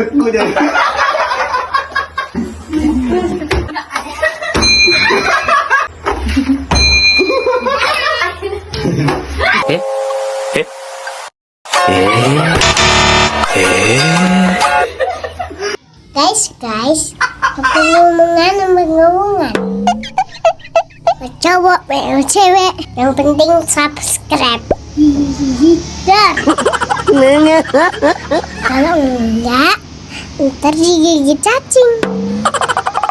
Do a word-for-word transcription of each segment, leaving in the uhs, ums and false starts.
Guys, guys, aku ngomongan, ngomongan. Mau cowok, mau cewek, yang penting subscribe. Dar. Kalau enggak, ntar digigit cacing.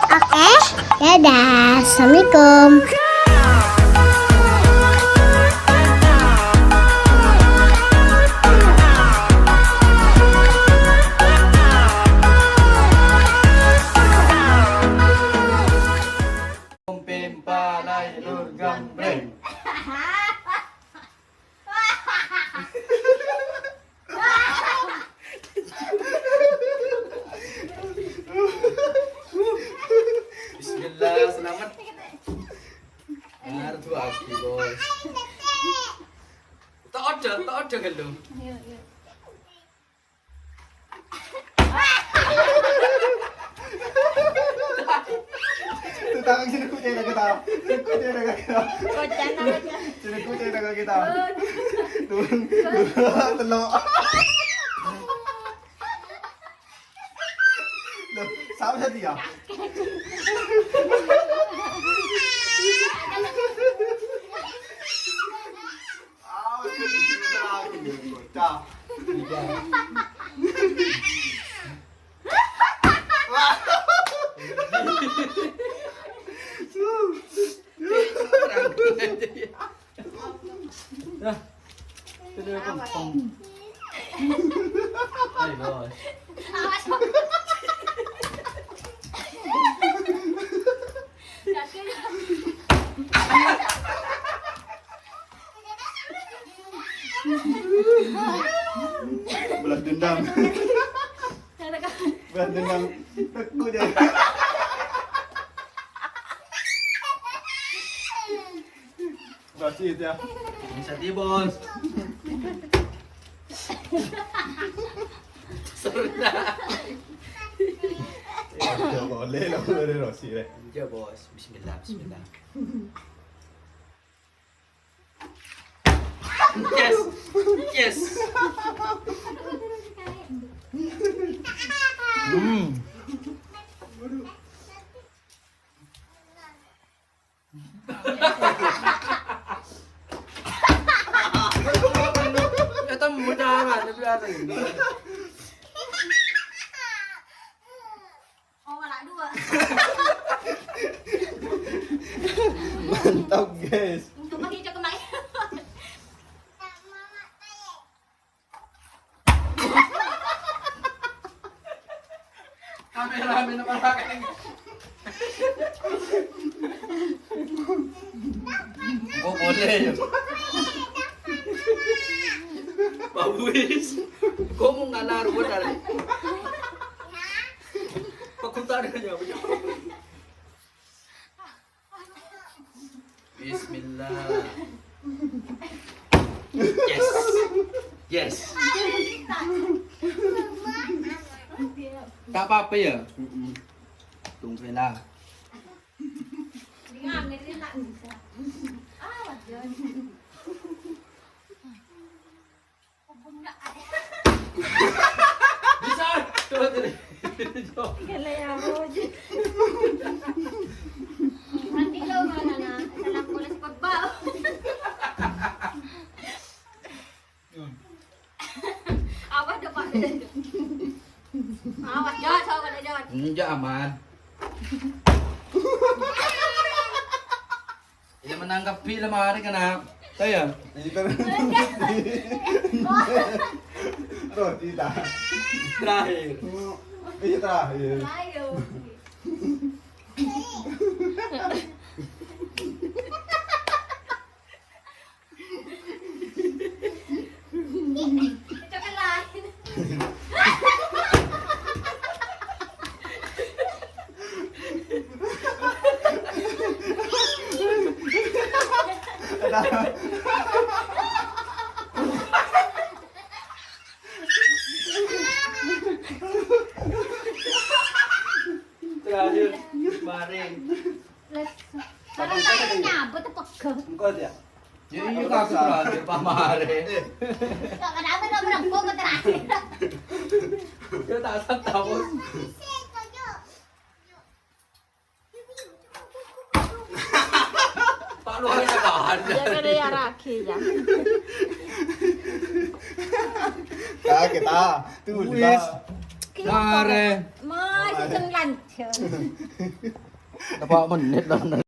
Oke, dadah. Assalamualaikum. Pempalai lur gambreng. Bismillah, selamat. Ngarep lagi, Bos. Tak ada, tak ada kan lu? Tetangga sini kucing dah kita. Sini kucing dah kita. Kocan aja. Sini kucing dah kita. Turun, turun, telok. Loh, sama saja ya? Dah. Itu dia kempang. Ayo, Bos. Balas dendam. Balas dendam. Teguh dia. Rosi itu ya. Bisa di, Bos. Seru dah. Ya, boleh lah, boleh Rosi deh. Iya, Bos. Bismillah, bismillah. Yes. Yes. Hmm. Eta mau jangan, tapi ada ini. Oh, malah dua. Mantap, guys. Untuk pakai cok kembali. Kameramen apa lagi? Oh, boleh ya. Pak Buis, kok mau ngalar benar? Pak Kuta ada nyawa. Bismillah. Yes. Yes. Gak apa-apa ya? Mm-mm. Tunggu lah. Bisa. Coba tadi. Gila ya, Bos. Nanti lo mana, nah, salah polis football. Awas deh, Pak. Awas, jangan, jangan, jangan. Enggak, aman. Iya, menangkap di lemari kena. Tahu ya? Itu. Roti ta. Terakhir. Iya, terakhir. Ayo. Arè. Lah, ora nyabut pegel. Engko' ya. Jadi, yuk, aku terakhir, Pak Mare. Kok kenapa nomor aku ke terakhir? Dia tak tahu. Pak luar biasa. Dia kena ya ragi ya. Ta, kita. Tuh, Wis. kita. Mare. Masih jam lanjut. Berapa menit lah?